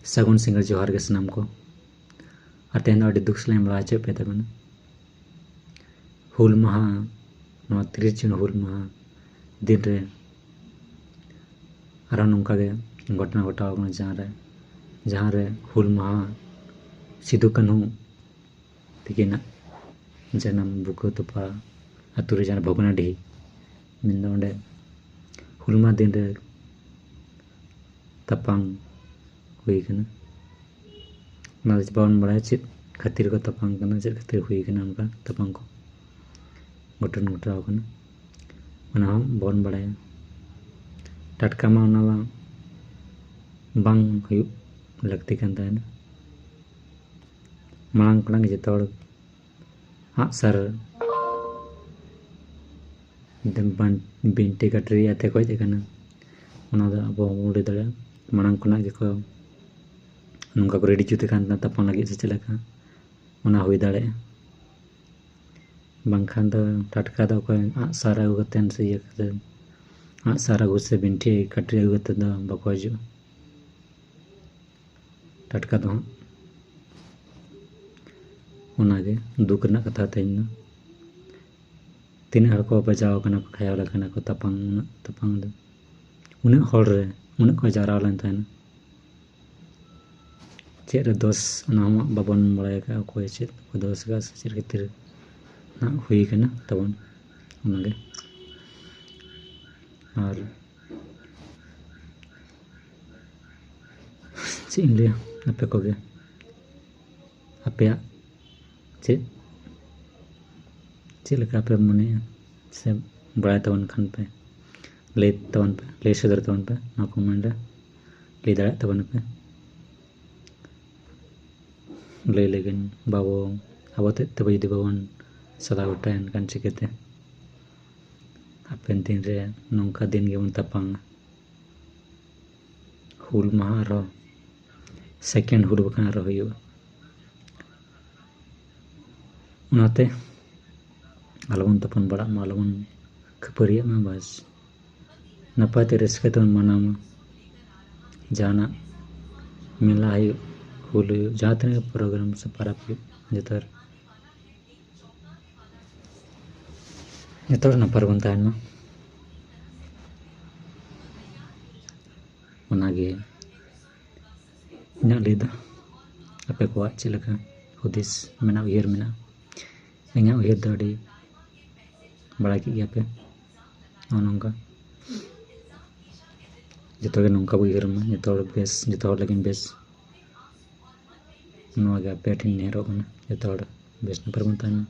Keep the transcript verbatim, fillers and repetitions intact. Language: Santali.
ᱥᱟᱹᱜᱩᱱ ᱥᱤᱸᱜᱟᱹᱲ ᱡᱚᱦᱟᱨ ᱜᱮ ᱥᱟᱱᱟᱢ ᱠᱚ᱾ ᱟᱨ ᱛᱮᱦᱮᱧ ᱫᱚ ᱟᱹᱰᱤ ᱫᱩᱠ ᱥᱟᱞᱟᱜ ᱤᱧ ᱵᱟᱲᱟᱭ ᱦᱚᱪᱚᱭᱮᱫ ᱯᱮ ᱛᱟᱵᱚᱱᱟ᱾ ᱦᱩᱞ ᱢᱟᱦᱟ, ᱱᱚᱣᱟ ᱛᱤᱨᱤᱥ ᱡᱩᱱ ᱦᱩᱞ ᱢᱟᱦᱟ ᱫᱤᱱ ᱨᱮ ᱟᱨᱦᱚᱸ ᱱᱚᱝᱠᱟ ᱜᱮ ᱜᱷᱚᱴᱚᱱᱟ ᱜᱷᱚᱴᱟᱣ ᱟᱠᱟᱱᱟ, ᱡᱟᱦᱟᱸ ᱨᱮ, ᱡᱟᱦᱟᱸ ᱨᱮ ᱦᱩᱞ ᱢᱟᱦᱟ ᱥᱤᱫᱩ ᱠᱟᱹᱱᱦᱩ ᱛᱤᱠᱤᱱᱟᱜ ᱡᱟᱱᱟᱢ ᱵᱩᱠᱟᱹ ᱛᱚᱯᱟ ᱟᱹᱛᱩ ᱨᱮ, ᱡᱟᱦᱟᱸ ᱵᱷᱚᱜᱽᱱᱟᱰᱤᱦᱤ ᱢᱮᱱᱫᱚ, ᱚᱸᱰᱮ ᱦᱩᱞ ᱢᱟᱦᱟ ᱫᱤᱱ ᱨᱮ ᱛᱟᱯᱟᱢ ᱦᱩᱭ ᱠᱟᱱᱟ᱾ ᱚᱱᱟ ᱫᱚ ᱵᱟᱵᱚᱱ ᱵᱟᱲᱟᱭᱟ ᱪᱮᱫ ᱠᱷᱟᱹᱛᱤᱨ ᱠᱚ ᱛᱟᱯᱟᱢ ᱠᱟᱱᱟ, ᱪᱮᱫ ᱠᱷᱟᱹᱛᱤᱨ ᱦᱩᱭ ᱠᱟᱱᱟ ᱚᱱᱠᱟ ᱛᱟᱯᱟᱢ ᱠᱚ, ᱜᱷᱚᱴᱚᱱ ᱜᱷᱚᱴᱟᱣ ᱠᱟᱱᱟ, ᱚᱱᱟ ᱦᱚᱸ ᱵᱟᱵᱚᱱ ᱵᱟᱲᱟᱭᱟ᱾ ᱴᱟᱴᱠᱟ ᱢᱟ ᱚᱱᱟ ᱢᱟ ᱵᱟᱝ ᱦᱩᱭᱩᱜ ᱞᱟᱹᱠᱛᱤ ᱠᱟᱱ ᱛᱟᱦᱮᱱᱟ᱾ ᱢᱟᱲᱟᱝ ᱠᱷᱚᱱᱟᱜ ᱜᱮ ᱡᱚᱛᱚ ᱦᱚᱲ ᱟᱜᱼᱥᱟᱨ, ᱵᱤᱱᱴᱤ ᱠᱟᱹᱴᱨᱤ ᱟᱛᱮ ᱠᱚ ᱦᱮᱡ ᱟᱠᱟᱱᱟ᱾ ᱚᱱᱟ ᱫᱚ ᱟᱵᱚ ᱦᱚᱸᱵᱚᱱ ᱞᱟᱹᱭ ᱫᱟᱲᱮᱭᱟᱜᱼᱟ, ᱢᱟᱲᱟᱝ ᱠᱷᱚᱱᱟᱜ ᱜᱮᱠᱚ ᱱᱚᱝᱠᱟ ᱠᱚ ᱨᱮᱰᱤ ᱡᱩᱛ ᱟᱠᱟᱱ ᱛᱟᱦᱮᱱᱟ ᱛᱟᱯᱟᱢ ᱞᱟᱹᱜᱤᱫ ᱥᱮ ᱪᱮᱫ ᱞᱮᱠᱟ, ᱚᱱᱟ ᱦᱩᱭ ᱫᱟᱲᱮᱭᱟᱜᱼᱟ᱾ ᱵᱟᱝᱠᱷᱟᱱ ᱫᱚ ᱴᱟᱴᱠᱟ ᱫᱚ ᱚᱠᱚᱭ ᱟᱜᱼᱥᱟᱨ ᱟᱹᱜᱩ ᱠᱟᱛᱮᱫ ᱥᱮ ᱤᱭᱟᱹ ᱠᱟᱛᱮᱫ, ᱟᱜᱼᱥᱟᱨ ᱟᱹᱜᱩ ᱥᱮ ᱵᱤᱱᱴᱷᱤ ᱠᱟᱹᱴᱨᱤ ᱟᱹᱜᱩ ᱠᱟᱛᱮᱫ ᱫᱚ ᱵᱟᱠᱚ ᱦᱤᱡᱩᱜᱼᱟ ᱴᱟᱴᱠᱟ ᱫᱚ ᱦᱟᱸᱜ᱾ ᱚᱱᱟᱜᱮ ᱫᱩᱠ ᱨᱮᱱᱟᱜ ᱠᱟᱛᱷᱟ ᱛᱮᱦᱮᱧ ᱫᱚ᱾ ᱛᱤᱱᱟᱹᱜ ᱦᱚᱲ ᱠᱚ ᱵᱟᱡᱟᱣ ᱟᱠᱟᱱᱟ ᱠᱚ, ᱜᱷᱟᱭᱚᱞ ᱟᱠᱟᱱᱟ ᱠᱚ, ᱛᱟᱯᱟᱢ, ᱩᱱᱟᱹᱜ ᱛᱟᱯᱟᱢ ᱫᱚ, ᱩᱱᱟᱹᱜ ᱦᱚᱲ ᱨᱮ ᱩᱱᱟᱹᱜ ᱠᱚ ᱡᱟᱣᱨᱟ ᱞᱮᱱ ᱛᱟᱦᱮᱱᱟ᱾ ᱪᱮᱫ ᱨᱮ ᱫᱳᱥ, ᱚᱱᱟ ᱦᱚᱸ ᱵᱟᱵᱚᱱ ᱵᱟᱲᱟᱭ ᱟᱠᱟᱫᱼᱟ, ᱚᱠᱚᱭ ᱪᱮᱫ ᱠᱚ ᱫᱳᱥ ᱟᱠᱟᱫᱼᱟ ᱥᱮ ᱪᱮᱫ ᱠᱷᱟᱹᱛᱤᱨ ᱱᱟᱜ ᱦᱩᱭ ᱠᱟᱱᱟ ᱛᱟᱵᱚᱱ, ᱚᱱᱟᱜᱮ᱾ ᱟᱨ ᱪᱮᱫ ᱤᱧ ᱞᱟᱹᱭᱟ, ᱟᱯᱮ ᱠᱚᱜᱮ ᱟᱯᱮᱭᱟᱜ ᱪᱮᱫ, ᱪᱮᱫ ᱞᱮᱠᱟ ᱯᱮ ᱢᱚᱱᱮᱭᱟ ᱥᱮ ᱵᱟᱲᱟᱭ ᱛᱟᱵᱚᱱ ᱠᱷᱟᱱ ᱯᱮ, ᱞᱟᱹᱭ ᱛᱟᱵᱚᱱ ᱯᱮ, ᱞᱟᱹᱭ ᱥᱚᱫᱚᱨ ᱛᱟᱵᱚᱱ ᱯᱮ ᱱᱚᱣᱟ ᱠᱚᱢᱮᱱᱴ ᱨᱮ, ᱞᱟᱹᱭ ᱫᱟᱲᱮᱭᱟᱜ ᱛᱟᱵᱚᱱ ᱯᱮ᱾ ᱞᱟᱹᱭ ᱞᱟᱹᱜᱤᱫ ᱵᱟᱵᱚ, ᱟᱵᱚ ᱛᱮᱫ ᱛᱮᱵᱚ ᱡᱩᱫᱤ ᱵᱟᱵᱚᱱ ᱥᱟᱞᱟ ᱜᱚᱴᱟᱭᱟ, ᱮᱱᱠᱷᱟᱱ ᱪᱤᱠᱟᱹᱛᱮ ᱦᱟᱯᱮᱱ ᱫᱤᱱ ᱨᱮ ᱱᱚᱝᱠᱟ ᱫᱤᱱ ᱜᱮᱵᱚᱱ ᱛᱟᱯᱟᱢᱟ? ᱦᱩᱞ ᱢᱟᱦᱟ ᱟᱨᱦᱚᱸ ᱥᱮᱠᱮᱱᱰ ᱦᱩᱞ ᱵᱟᱠᱷᱟᱱ ᱟᱨᱦᱚᱸ ᱦᱩᱭᱩᱜᱼᱟ᱾ ᱚᱱᱟᱛᱮ ᱟᱞᱚᱵᱚᱱ ᱛᱟᱯᱟᱢ ᱵᱟᱲᱟᱜ ᱢᱟ, ᱟᱞᱚᱵᱚᱱ ᱠᱷᱟᱹᱯᱟᱹᱨᱤᱭᱟᱜ ᱢᱟ, ᱵᱟᱥ ᱱᱟᱯᱟᱭ ᱛᱮ ᱨᱟᱹᱥᱠᱟᱹ ᱛᱮᱵᱚᱱ ᱢᱟᱱᱟᱣ ᱢᱟ᱾ ᱡᱟᱦᱟᱱᱟᱜ ᱢᱮᱞᱟ ᱦᱩᱭᱩᱜ, ᱦᱩᱞ ᱦᱩᱭᱩᱜ, ᱡᱟᱦᱟᱸ ᱛᱤᱱᱟᱹᱜ ᱜᱮ ᱯᱨᱳᱜᱨᱟᱢ ᱥᱮ ᱯᱚᱨᱚᱵᱽ ᱦᱩᱭᱩᱜ, ᱡᱚᱛᱚ ᱨᱮ ᱡᱚᱛᱚ ᱦᱚᱲ ᱱᱟᱯᱟᱭ ᱨᱮᱵᱚᱱ ᱛᱟᱦᱮᱱ ᱢᱟ᱾ ᱚᱱᱟᱜᱮ ᱤᱧᱟᱹᱜ ᱞᱟᱹᱭ ᱫᱚ᱾ ᱟᱯᱮ ᱠᱚᱣᱟᱜ ᱪᱮᱫ ᱞᱮᱠᱟ ᱦᱩᱫᱤᱥ ᱢᱮᱱᱟᱜᱼᱟ, ᱩᱭᱦᱟᱹᱨ ᱢᱮᱱᱟᱜᱼᱟ? ᱤᱧᱟᱹᱜ ᱩᱭᱦᱟᱹᱨ ᱫᱚ ᱟᱹᱰᱤ ᱵᱟᱲᱟᱭ ᱠᱮᱫ ᱜᱮᱭᱟ ᱯᱮ᱾ ᱱᱚᱜᱼᱚ ᱱᱚᱝᱠᱟ ᱡᱚᱛᱚ ᱜᱮ ᱱᱚᱝᱠᱟ ᱵᱚ ᱩᱭᱦᱟᱹᱨ ᱢᱟ, ᱡᱚᱛᱚ ᱦᱚᱲ ᱵᱮᱥ, ᱡᱚᱛᱚ ᱦᱚᱲ ᱞᱟᱹᱜᱤᱫ ᱵᱮᱥ᱾ ᱱᱚᱣᱟ ᱜᱮ ᱟᱯᱮ ᱴᱷᱮᱱ ᱱᱮᱦᱚᱨᱚᱜ ᱠᱟᱱᱟ, ᱡᱚᱛᱚ ᱦᱚᱲ ᱵᱮᱥ ᱱᱟᱯᱟᱭ ᱨᱮᱵᱚᱱ ᱛᱟᱦᱮᱱ ᱢᱟ᱾